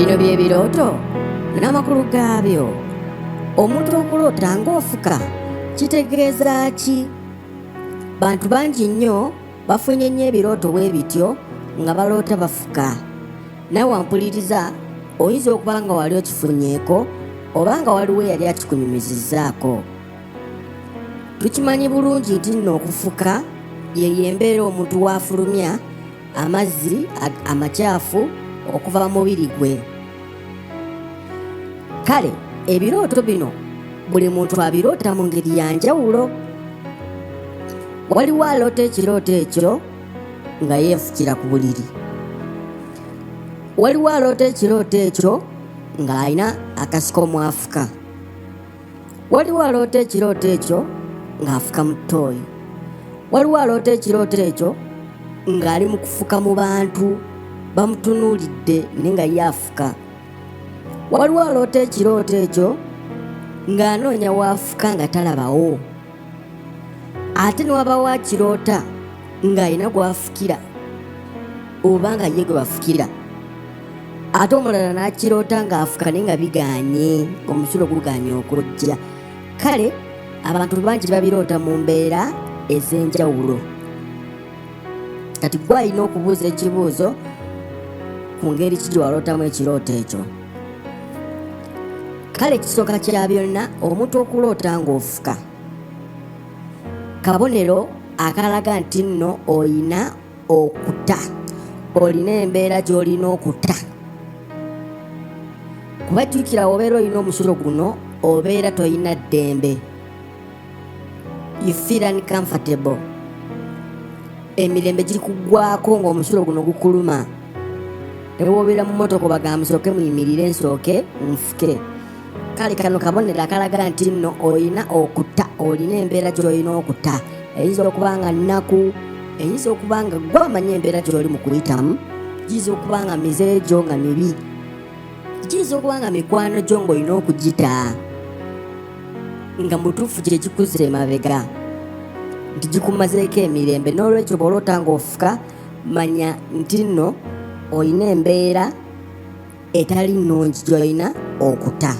Bino bye birooto n'amakulu gaabyo. Omuntu okuloota ng'ofuka kitegeeza ki? Bantu bangi nnyo bafunye nnyo ebirooto bwe bityo nga baloota bafuka. Naawe ampuliriza oyinza okuba nga wali okifunyeeko oba nga waliwo eyali akikunyumizizzaako. Tukimanyi bulungi nti nno okufuka yeyo embeera omuntu w'afulumya amazzi amakyafu okuva mu mubiri gwe. Kale ebirooto bino buli muntu abiroota mu ngeri ya njawulo. Waliwo aloota ekirooto ekyo nga yeefukira ku buliri. Waliwo aloota ekirooto ekyo ng'alina akasiko mw'afuka. Waliwo aloota ekirooto ekyo ng'afuka mu ttooyi. Waliwo aloota ekirooto ekyo ng'ali mu kufuka mu bantu bamutunuulidde naye nga ye afuka. Waliwo aloota ekirooto ekyo ng'anoonya w'afuka nga talabawo. Ate ne wabawo akiroota ng'alina gw'afukira oba nga ye gwe bafukira. Ate omulala n'akiroota ng'afuka naye nga bigaanye, ng'omusulo gugaanye okujja. Kale abantu bangi babiroota mu mbeera ez'enjawulo. Kati gwe alina okubuuza ekibuuzo ku ngeri ki gye walootamu ekirooto ekyo. Kale ekisooka kya byonna, omuntu okuloota ng'ofuka kabonero akalaga nti nno olina okuta, olina embeera gy'olina okuta. Kuba jjukira obeera olina omusulo guno obeera tolina ddembe, you feel uncomfortable, emirembe gikuggwako ng'omusulo guno gukuluma. Ne bw'obeera mu mmotoka obagamba musooke muyimirire nsooke nfuke. Kale kano kabonero akalaga nti nno olina okuta, olina embeera gy'olina okuta. Eyinza okuba nga nnaku, eyinza okuba nga ggwe amanyi embeera gy'oli mu kuyitamu, giyinza okuba nga mize gyo nga mibi, giyinza okuba nga mikwano gyo ng'olina okugita nga mutuufu kye kikuzza emabega nti gikumazeeko emirembe. N'olwekyo bw'oloota ng'ofuka manya nti nno olina embeera etali nnungi gy'olina okuta.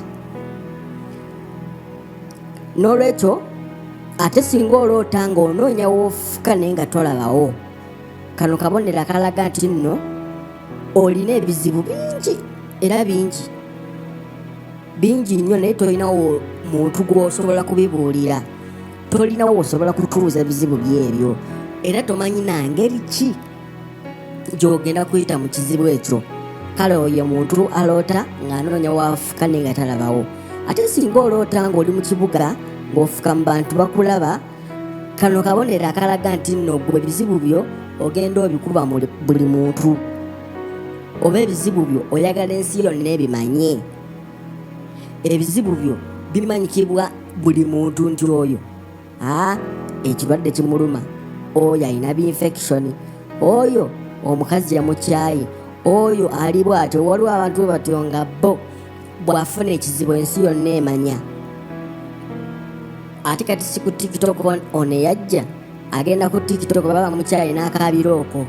N'olwekyo ate singa oloota ng'onoonya w'ofuka naye nga tolabawo, kano kabonero akalaga nti nno olina ebizibu bingi era bingi bingi nnyo, naye tolinawo muntu gw'osobola kubibuulira, tolinawo w'osobola kutuuza bizibu by'ebyo, era tomanyi na ngeri ki gy'ogenda kuyita mu kizibu ekyo. Kale oyo muntu aloota ng'anoonya w'afuka naye nga talabawo. Ate singa oloota ng'oli mu kibuga ng'ofuka mu bantu bakulaba, kano kabonero akalaga nti nno ggwe ebizibu byo ogenda obikuba mu buli muntu, oba ebizibu byo oyagala ensi yonna ebimanye. Ebizibu byo bimanyikibwa buli muntu nti oyo ekirwadde kimuluma, oyo alina bi-infection, oyo omukazi yamukyaye, oyo ali bw'atyo. Waliwo abantu bwe batyo nga bo bw'afuna ekizibu ensi yonna emanya. Ate kati si ku TikTok ono eyajja agenda ku TikTok baba bamukyaye n'akaabira okwo.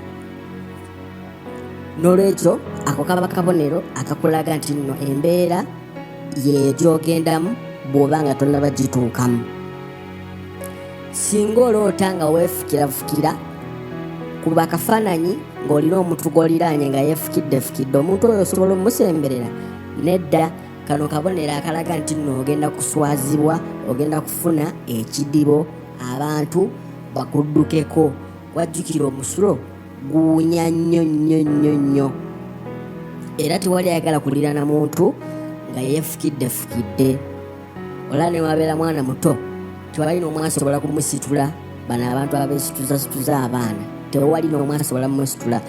N'olwekyo ako kaba kabonero akakulaga nti nno embeera yeeyo gy'ogendamu bw'oba nga tonnaba gituukamu. Singa oloota nga weefukirafukira, kuba akafaananyi ng'olina omuntu gw'oliraanye nga yeefukiddefukidde, omuntu oyo osobola omusemberera? Nedda. Kano kabonero akalaga nti nno ogenda kuswazibwa, ogenda kufuna ekidibo, abantu bakuddukeko. Wajjukira omusulo guwunya nnyo nnyo nnyo nnyo, era tewali ayagala kuliraana muntu nga yeefukiddefukidde. Olaba ne wabeera mwana muto tewali n'omu asobola kumusitula. Bano abantu abeesituzasituza abaana tewali n'omu asobola kumusitula.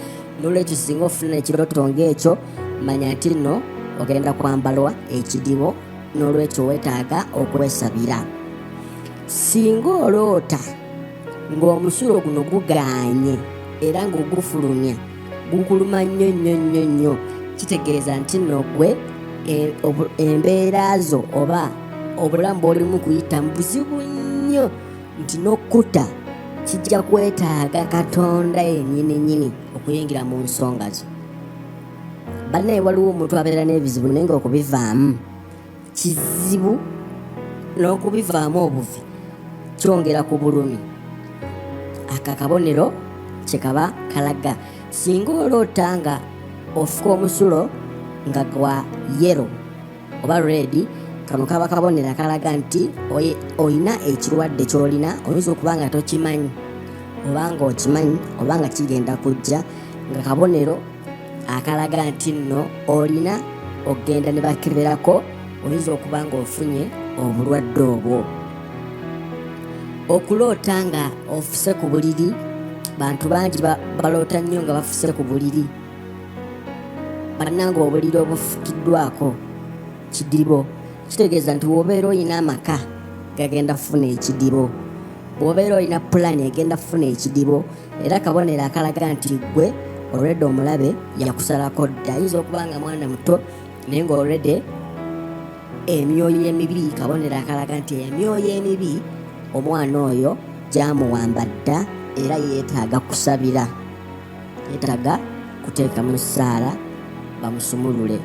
N'olwekyo singa ofuna ekirooto ng'ekyo, manya nti nno ogenda kwambalwa ekidibo, n'olwekyo weetaaga okwesabira. Singa oloota ng'omusulo guno gugaanye era ng'ogufulumya gukuluma nnyo nnyo nnyo nnyo, kitegeeza nti nno ggwe embeera zo oba obulamu bw'olimu kuyitamu buzibu nnyo, nti n'okkuta kijja kwetaaga Katonda yennyini nnyini okuyingira mu nsonga zo. Bannaye waliwo omuntu abeera n'ebizibu naye nga okubivaamu kizibu, n'okubivaamu obuvi kyongera ku bulumi. Aka kabonero kyekaba kalaga. Singa oloota nga ofuka omusulo nga gwa yellow oba red, kano kaba kabonero akalaga nti olina ekirwadde ky'olina. Oyinza okuba nga tokimanyi, oba nga okimanyi, oba nga kigenda kujja, nga kabonero akalaga nti nno olina okugenda ne bakeberako, oyinza okuba nga ofunye obulwadde obwo. Okuloota nga ofuse ku buliri, bantu bangi baloota nnyo nga bafuse ku buliri. Bannange, obuliri obufukiddwako kidibo kitegeeza nti bw'obeera olina amaka gagenda kufuna ekidibo, bw'obeera olina pulaani egenda kufuna ekidibo, era kabonero akalaga nti ggwe olwedde omulabe yakusalako dda. Ayinza okuba nga mwana muto naye nga olwedde emyoyo emibi, kabonero akalaga nti emyoyo emibi omwana oyo gyamuwamba dda, era yeetaaga kusabira, yeetaaga kuteeka mu ssaala bamusumulule.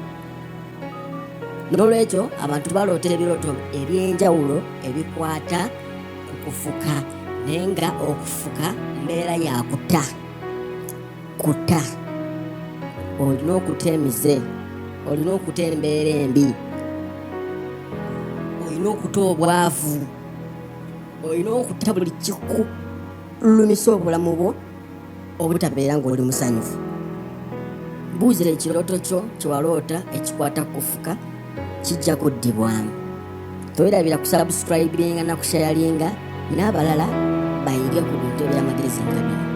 N'olwekyo abantu baloota ebirooto ebyenjawulo ebikwata ku kufuka, naye nga okufuka mbeera ya kuta kuta. Olina okuta emize, olina okuta embeera embi, olina okuta obwavu, olina okuta buli kikulumisa obulamu bwo obutabeera ng'oli musanyufu. Buuza ekirooto kyo kyewaloota ekikwata kufuka, kijja kuddibwamu. Towerabira kusubscribinga na kushayalinga n'abalala bayige ku bintu ebyamagezi nga bino.